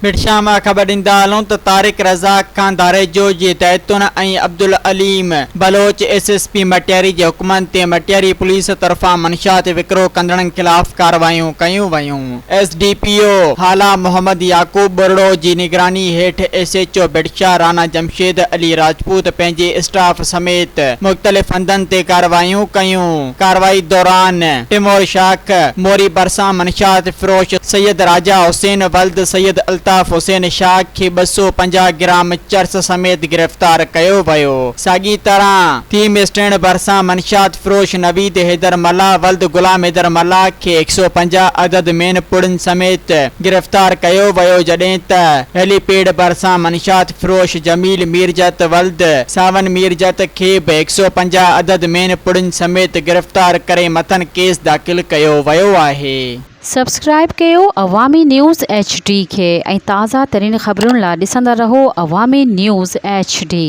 ڀٽشاهه مان خبر ڏيندا هلون ته طارق رزاق خان ڌاريجو جي هدايتن ۽ Abdul Aleem Baloch S S P Matiari جي حڪمن تي مٽياري پوليس طرفان منشيات وڪرو ڪندڙن خلاف ڪارروايون ڪيون ويون. S D P O Hala Muhammad Yaqub Buriro جي نگراني هيٺ S H O Bhitshah Rana Jamshed Ali Rajput پنهنجي اسٽاف سميت مختلف هنڌن تي ڪارروايون ڪيون. ڪارروائي دوران ٽمور شاخ موري ڀرسان منشيات فروش سيد راجا حسين ولد سيد الطاف حسين شاهه کي 250 گرام چرس سميت گرفتار ڪيو ويو. ساڳي طرح ٿيم اسٽينڊ ڀرسان منشيات فروش نويد حيدر ملاح ولد غلام حيدر ملاح کي 150 عدد مين پڙين سميت گرفتار ڪيو ويو جڏهن ته هيلي پيڊ ڀرسان منشيات فروش جميل ميرجت ولد ساون ميرجت کي به 150 عدد مين پڙين سميت گرفتار ڪري مٿن ڪيس داخل ڪيو ويو آهي. سبسڪرائيب ڪيو عوامي نيوز ايڇ ڊي کي ۽ تازه ترين خبرن لا ڏسندا رهو عوامي نيوز ايڇ ڊي.